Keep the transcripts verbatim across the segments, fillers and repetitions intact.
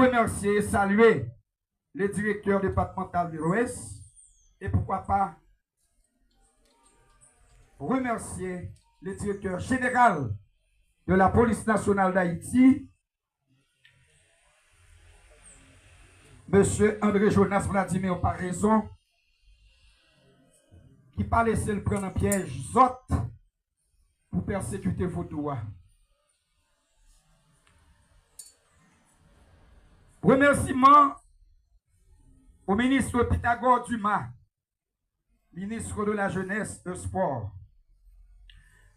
Remercier et saluer le directeur départemental de l'Ouest et pourquoi pas remercier le directeur général de la Police nationale d'Haïti, Mesye André Jonas Vladimir Paraison, ki pa lese l pran nan pyèj zòt pou pèsekite vodou a. Remèsiman au ministre Pythagore Dumas, ministre de la Jeunesse et Sport.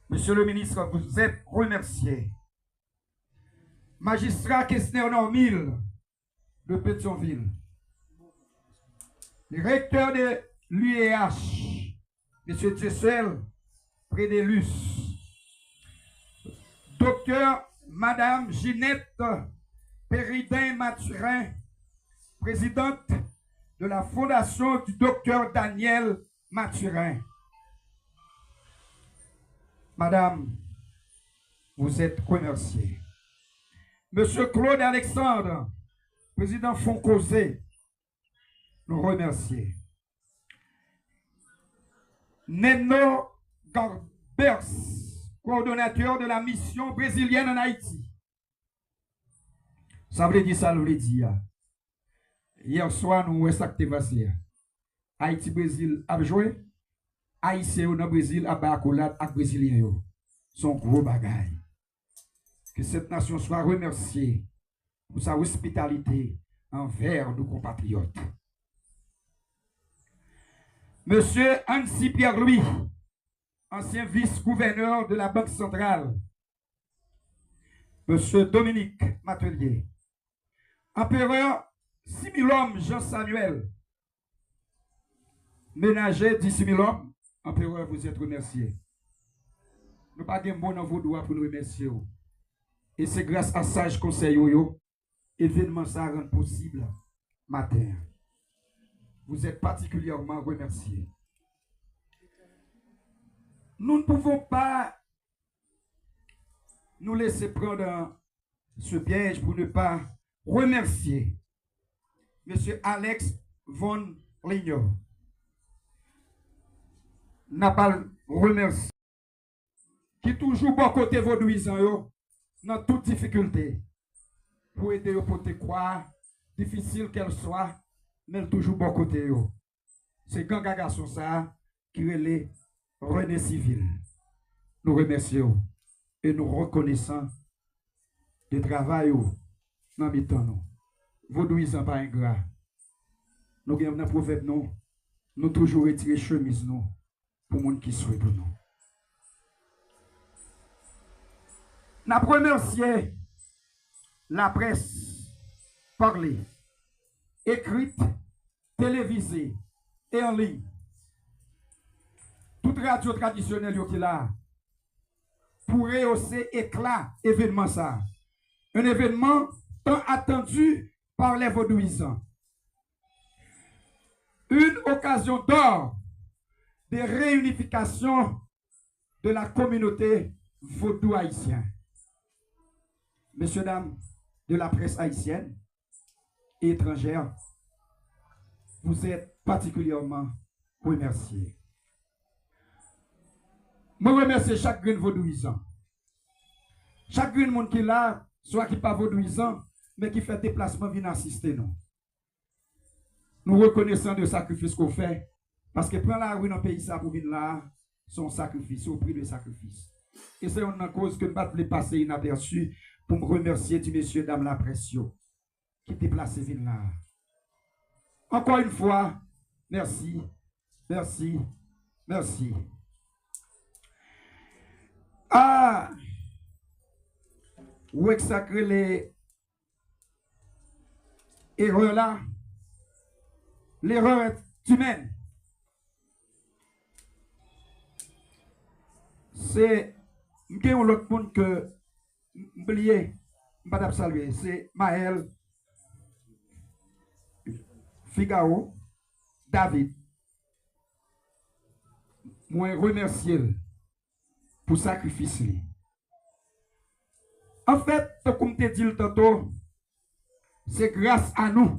Monsieur le ministre, vous êtes remercié. Magistrat Kesner Normil de Pétion-Ville. Directeur de l'U E H, Monsieur Dieuseul Prédélus. Docteur Madame Ginette Péridin Mathurin, présidente de la Fondation du Docteur Daniel Mathurin. Madame, vous êtes remercié. Monsieur Claude Alexandre, président Fonds Causé, nous remercier. Neno Garbers, coordonnateur de la mission brésilienne en Haïti. Sa vle di sa l vle di a. Yè swa, nou wè sa k te pase a. Ayiti Brezil ap jwe. Ayisyen yo nan Brezil ap bay akolad ak Brezilyen yo. Se yon gwo bagay. Que cette nation soit remerciée pour sa hospitalité envers nos compatriotes. Monsieur Ancy Pierre-Louis, ancien vice-gouverneur de la Banque centrale, Monsieur Dominique Matelier, Empereur Similom Jean Samuel, ménager di Similom, Empereur, vous êtes remercié. Nou pa gen mo nan vodou a pou n remèsye w. E se gras a saj konsèy ou yo, evènman sa a rann posib maten an. Vous êtes particulièrement remercié. Nous ne pouvons pas nous laisser prendre ce piège pour ne pas remercier Monsieur Alex Von Ligno. N ap al remèsye ki toujou bò kote vodouyizan yo nan tout difikilte pou ede yo pote kwa, difisil kèl swa, men l toujou bò kote yo. Se ganga gason sa a ki rele Rene Sivil. Nou remèsye w e nou rekonesan de travay ou nan mitan nou. Vodouyizan pa engra. Nou gen nan pwovèb nou, nou toujou retire chemiz nou pou moun ki swe pou nou. N ap remèsye laprès pale, ekrit, televize e an liy. Tout radyo tradisyonèl yo ki la a pou reyose ekla evènman sa a. Un événement tant attendu par les Vodouyizans. Une occasion d'or de réunification de la communauté vodou-haïtienne. Messieurs, dames de la presse haïtienne et étrangère, vous êtes particulièrement remerciés. Mwen remèsye chak grenn vodouyizan. Chak grenn moun ki la, swa ki pa vodouyizan, men ki fè deplasman vin asiste nou. Nou rekonesan de sakrifis ke w fè, paske pran lari nan peyi sa pou vin la a, se yon sakrifis, se yon pri de sakrifis. E se yonn nan koz ke m pa t vle pase inapèsi pou m remèsye ti mesye dam laprès yo ki deplase vin la a. Encore une fois, merci, merci, merci. Ah, ou wè k sa k rele erè la, l'erreur est humaine. Se, m gen yon lòt moun ke m bliye, m pa t ap salye, se Maël Figaro David. Mwen remèsye l pou sakrifis li. Anfèt, tankou m te di l tanto, Se gras a nou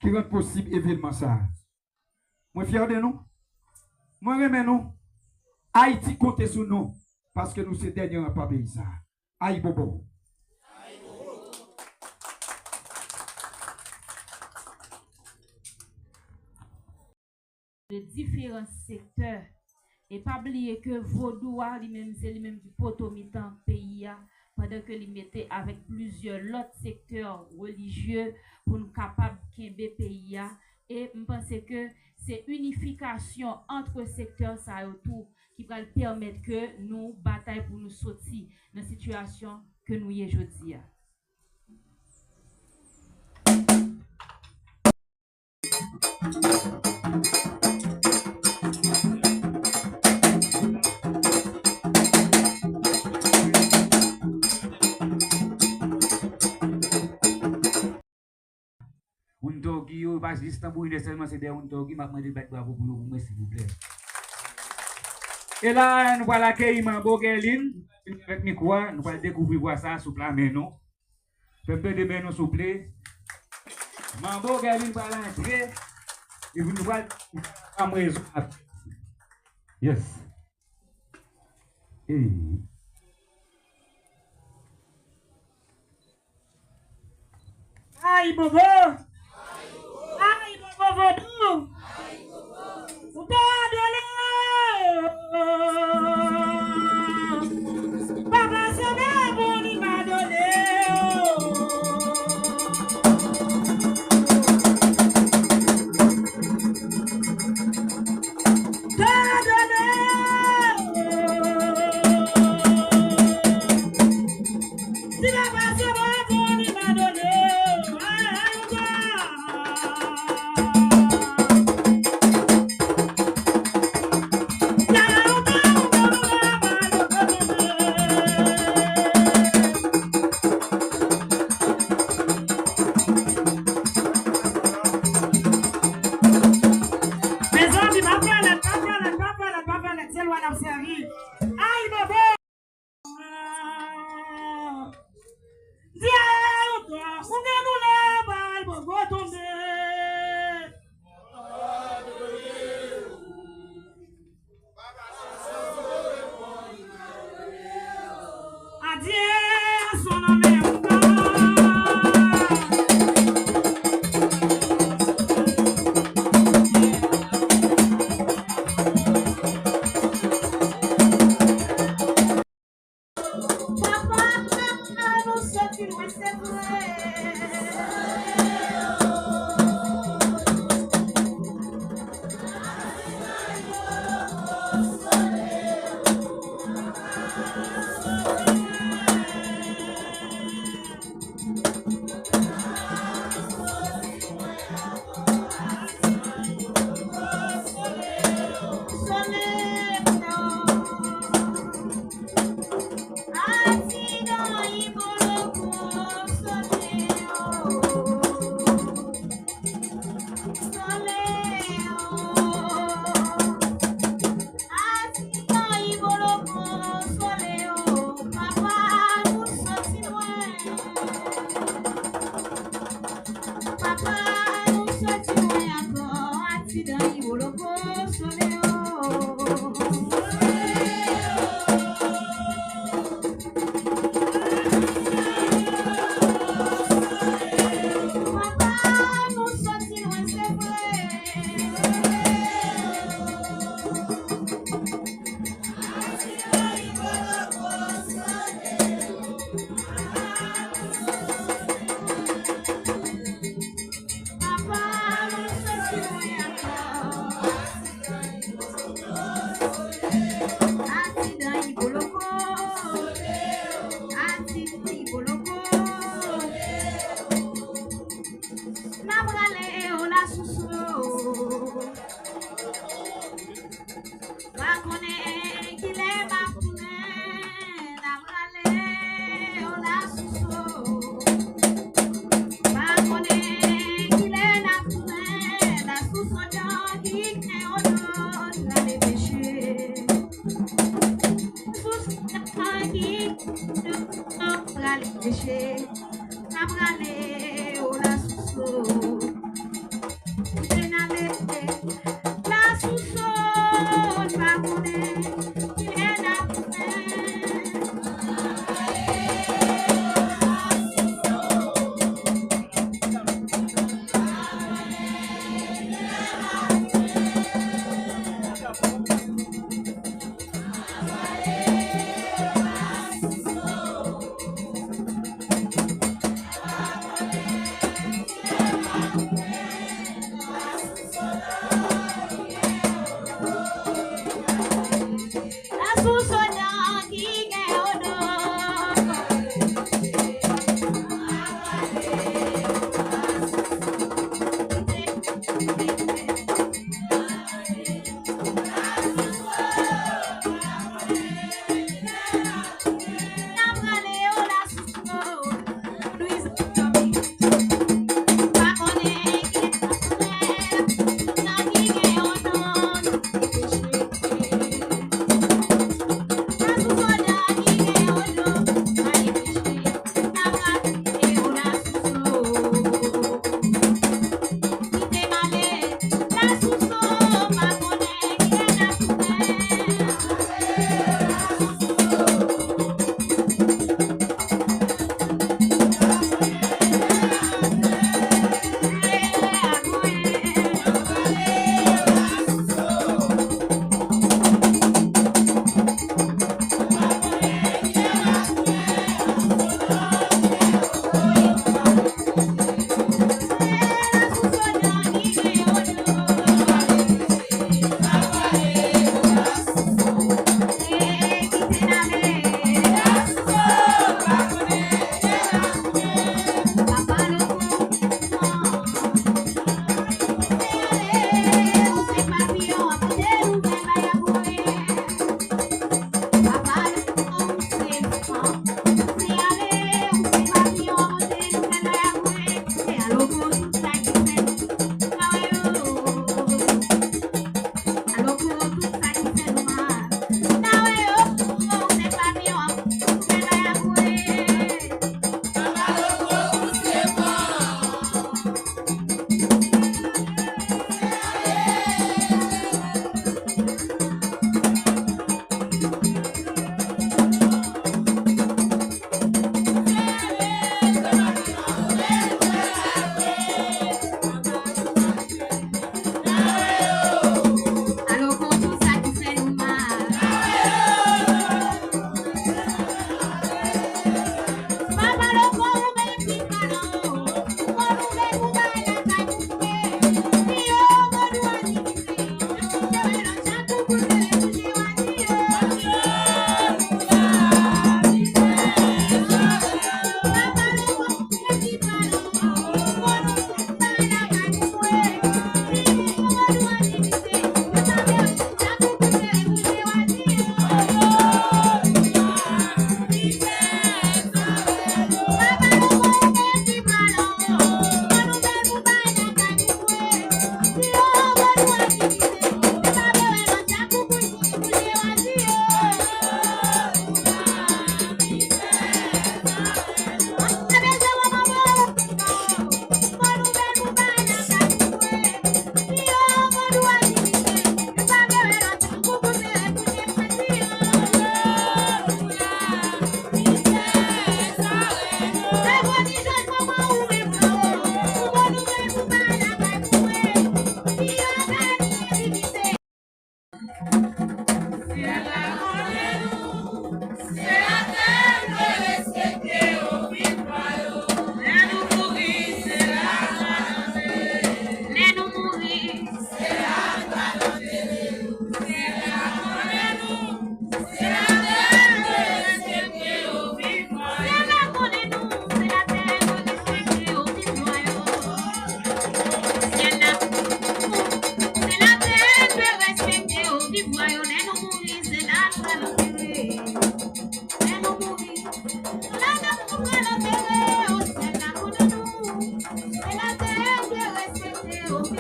ki rann posib evenman sa a. Mwen fyè de nou. Mwen renmen nou. Ayiti konte sou nou paske nou se dènye ranpa peyi sa a. Ayibobo! De diferan sektè. E pa bliye ke vodou a li menm, se li menm ki poto mitan peyi a, pandan ke li mete avèk plizyè lòt sektè relijye pou n kapab kenbe peyi a. E m panse ke se inifikasyon ant sektè sa yo tou ki pral pèmèt ke nou batay pou nou soti nan sitiyasyon ke nou ye jodi a. Wintoggy yo, e pa jis tanbourinè sèlman, se dèyè Wintoggy, m ap mande bat bravo pou yo pou mwen, silvouplè. E la, nou pral akeyi Manbo Guerline, vin avèk mikwo a, nou pral dekouvri vwa sa a sou pla men nou. Fè m tande men nou, souple. Manbo Guerline pral antre, epi nou pral antre. Yes. Hey. Ayibobo! Ayibobo vodou! Ou padone! Papa Samba bon li padone! Padone! Si papa Samba bon li padone! Ay, ay, ay!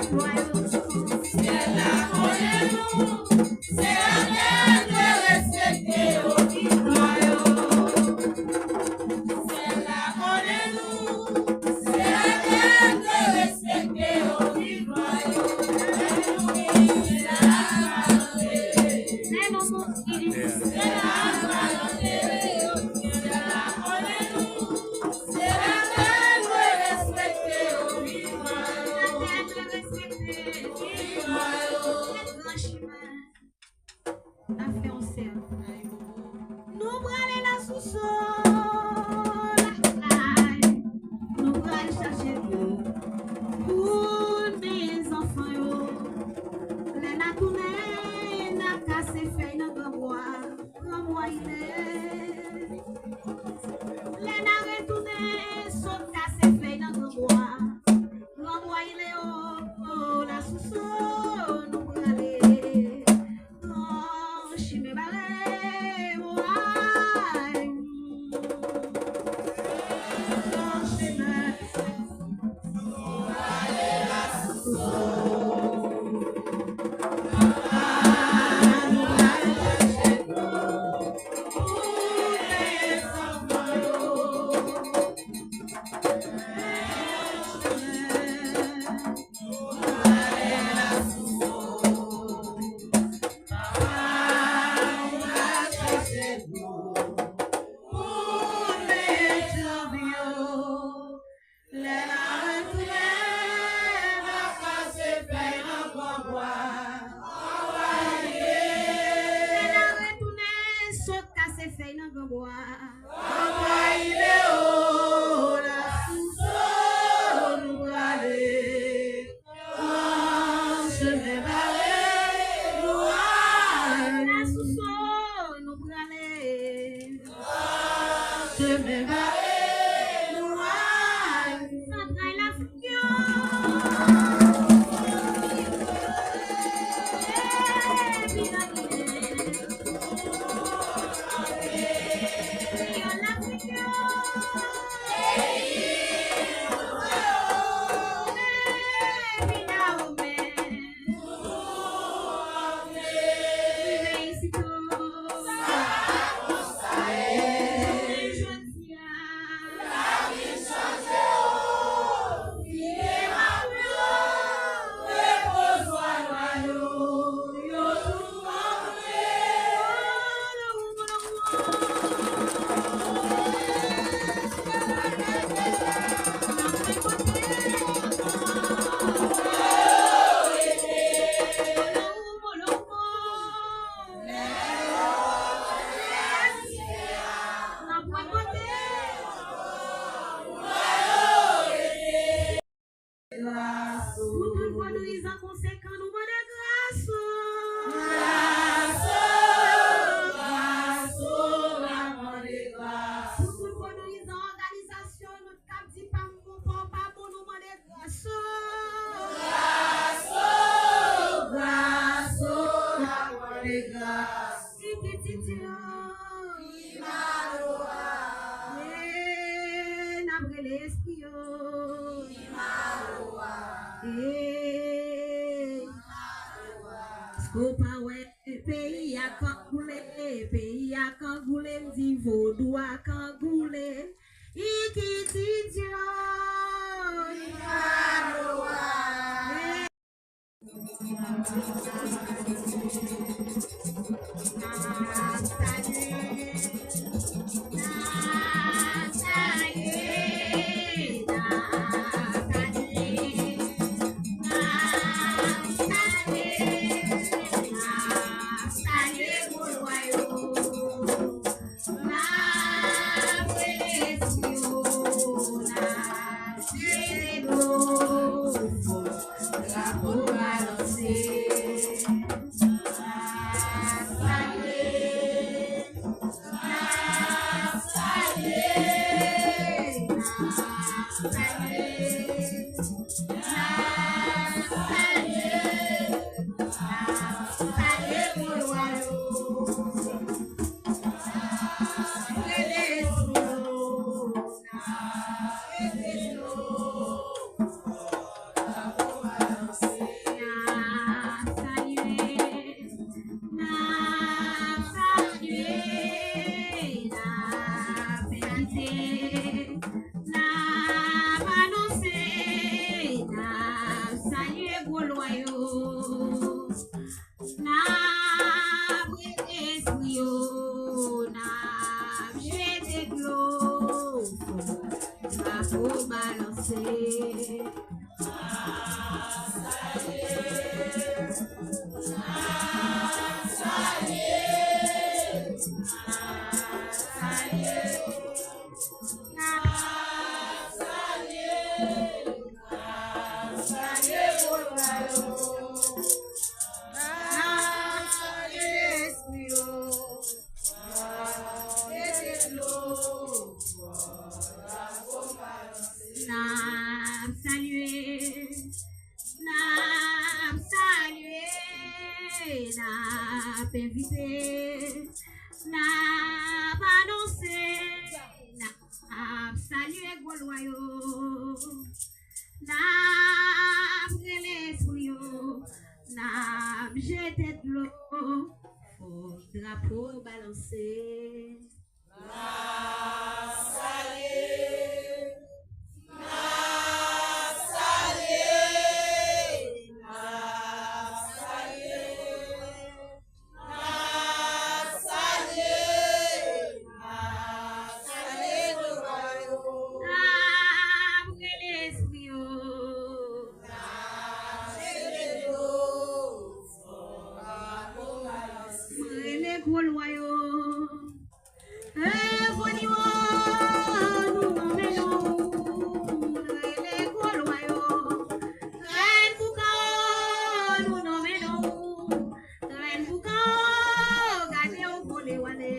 Syèl la konnen nou, se Adèl dwe respekte yo, viv lwa yo. Syèl la konnen nou, se Adèl dwe respekte yo, viv lwa yo. Alelouya, syèl la konnen nou. Nou prale la sou so, lakay, nou pral chache dlo pou n benyen zanfan yo. Lè n a tounen, n a kase fèy nan granbwa. Granbwa ile. Lè n a retounen, sot kase fèy nan granbwa. Granbwa ile o, o, la sou so, nou prale. Gran chimen bare, o, ay. Gran chimen. Lè n a retounen, n a kase fèy nan granbwa. Granbwa ile. Lè n a retounen, sot kase fèy nan granbwa. Granbwa ile o, la sou so nou prale. Gran chimen bare, nou ale. La sou so nou prale. Gran chimen bare, nou ale. Zantray Lafrik yo. Epi nan Ginen. Kreyòl Lafrik yo. Pou tout vodouyizan konsekan, nou mande gras ou. Gras ou, gras ou, n ap mande gras ou. Pou tout vodouyizan òganizasyon, nou k ap di pa m bon, pa w pa bon, nou mande gras ou. Gras ou, gras ou, n ap mande gras ou. Ki titid yo. Imanoa. Ye, n ap rele espri yo. Imanoa. Ye. Imanoa. Èske w pa wè peyi a k ap koule, peyi a k ap koule, m di vodou a k ap koule. Ikitidyo. Imanoa. Ye. N ap salye, n ap salye, n ap envite, n ap anonse, n ap salye gwo lwa yo. N ap rele espri yo, n ap jete dlo, drapo balanse. N ap salye, n ap salye, n ap envite, n ap anonse, n ap salye gwo lwa yo, n ap rele espri yo, n ap jete dlo, fòk drapo balanse. N ap salye, n ap salye, n ap salye, n ap salye, n ap salye Jewova yo. N ap rele espri yo. N ap jete dlo. M rele gwo lwa yo. Reveni o, nou nonmen nou. Rele gwo lwa yo. Rèn boukan o, nou nonmen nou. Rèn boukan o, gade w vole w ale.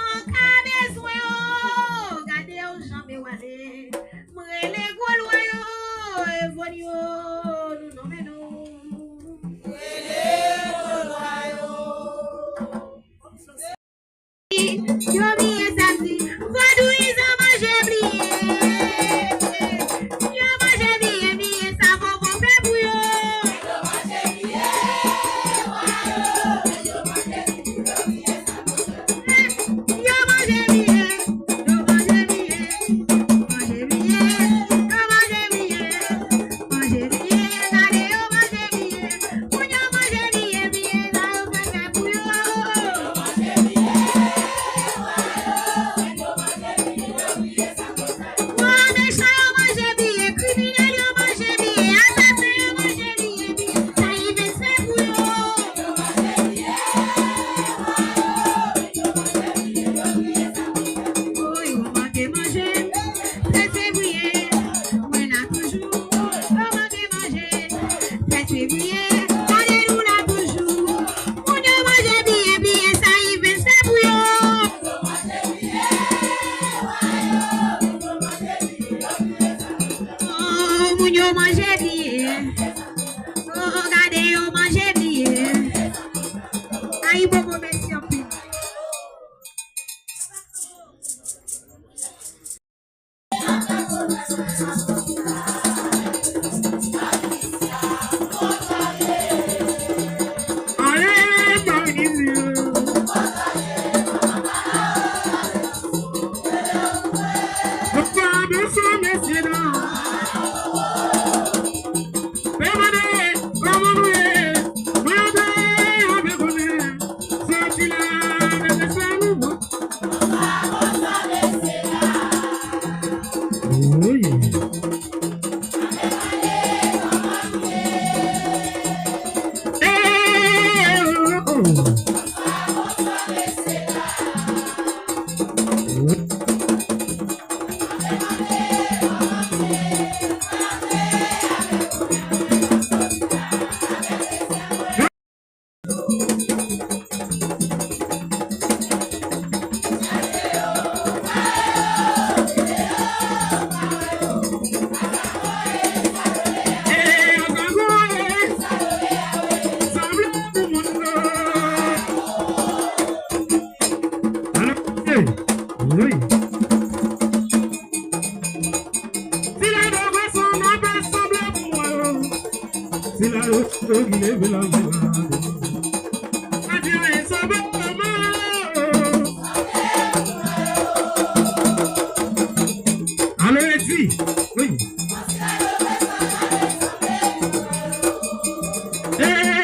An ka bezwen o, gade w janbe w ale. M rele gwo lwa yo, reveni o, nou nonmen nou. Rele gwo lwa yo. Yo bliye sa di, vodouyizan manje bliye. Yo manje bliye, bliye sa fofo fè pou yo. Yo manje bliye, yo manje bliye, manje bliye, yo manje bliye, manje bliye, gade yo manje bliye. Moun yo manje bliye, bliye sa yo fè fè pou yo. Yo manje bliye, yo manje bliye, yo bliye sa yo fè. Gwo mechan yo manje bliye, kriminèl yo manje bliye, asasen yo manje bliye, bliye sa Ives fè pou yo. Yo manje bliye, yo manje bliye, yo bliye sa yo fè. O, yo manke manje, trèz fevriye, mwen la toujou. Yo manke manje, trèz fevriye, gade nou la toujou. Moun yo manje bliye, bliye sa Ives fè pou yo. O, moun yo manje bliye. O, gade yo manje bliye. Ayibobo, mèsi anpil. Vila yo, yo ki leve la, vila yo. Adye, sove mama. Alo, Edi. Wi. Eh.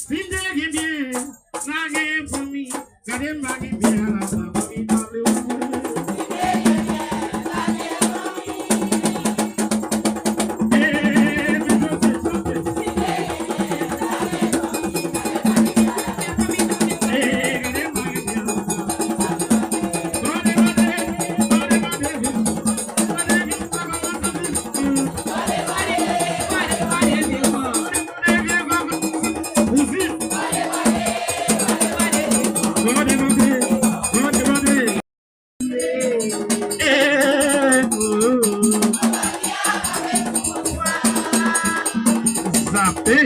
Fin de gen byen, la gen fanmi. Gade m pa gen byen a la sa, fanmi pale w. Zape.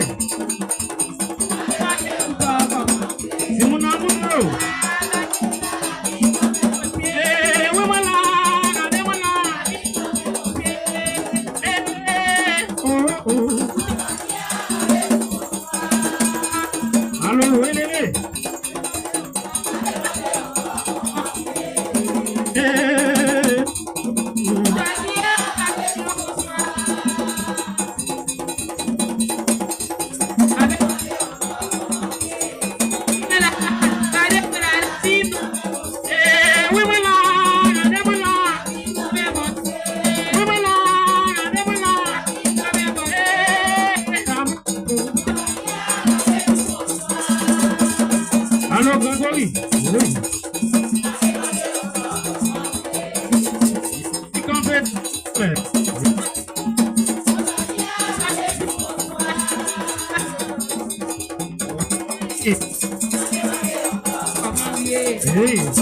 Timoun nan moun yo. Eh, wi, mwen la, gade mwen la. Eh, eh, oh, oh. Alo, welele. Eh. Alo, Gregory. Wi. Li kanpe. Hey. Wi.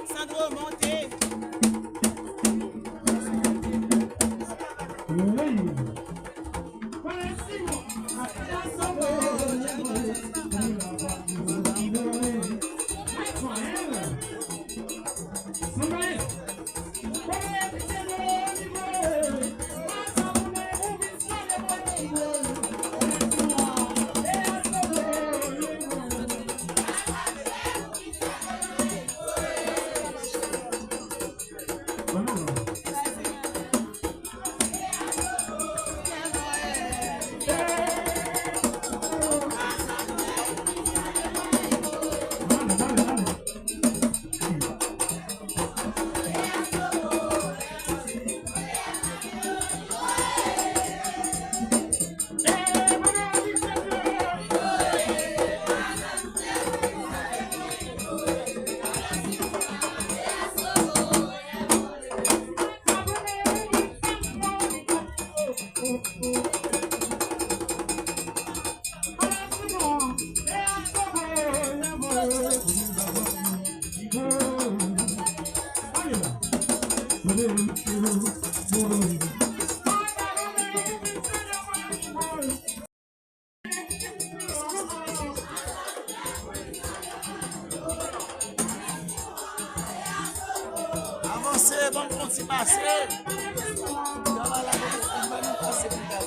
Sandro, monte. Avanse, ban m fè yon ti pase. Travay la, ban m fè yon ti pase pou m ka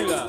la.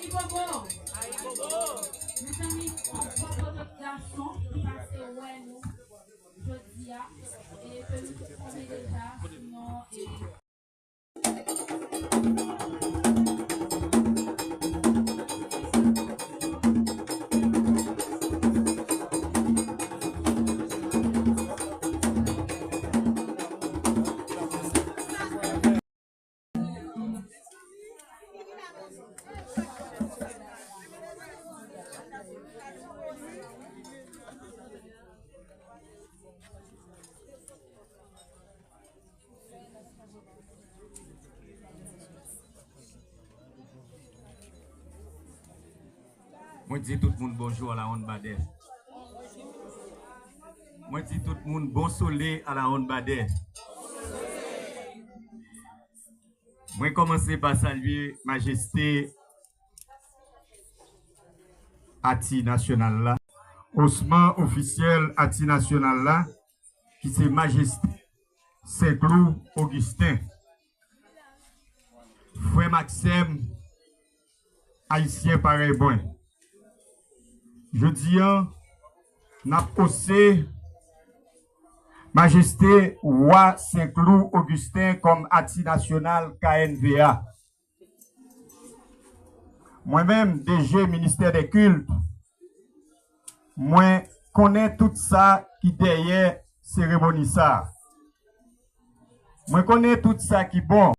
Ayibobo! Ayibobo! Mezanmi, yon gwo bout gason ki pase wè nou jodi a, e ke nou tout konnen deja, sinon, e, Mwen di tout moun bonjou alawonnbadè. Mwen di tout moun bon sole alawonnbadè. Mwen kòmanse pa salye majeste Ati Nasyonal la, osman ofisyèl Ati Nasyonal la, ki se majeste Senklou Ogisten. Frè m ak sè m, Ayisyen parèy mwen. Jodi a, n ap ose majeste Wa Senklou Ogisten kòm Ati Nasyonal K N V A. Mwen menm, D G Ministè dè Kilt, mwen konnen tout sa ki dèyè seremoni sa a. Mwen konnen tout sa ki bon.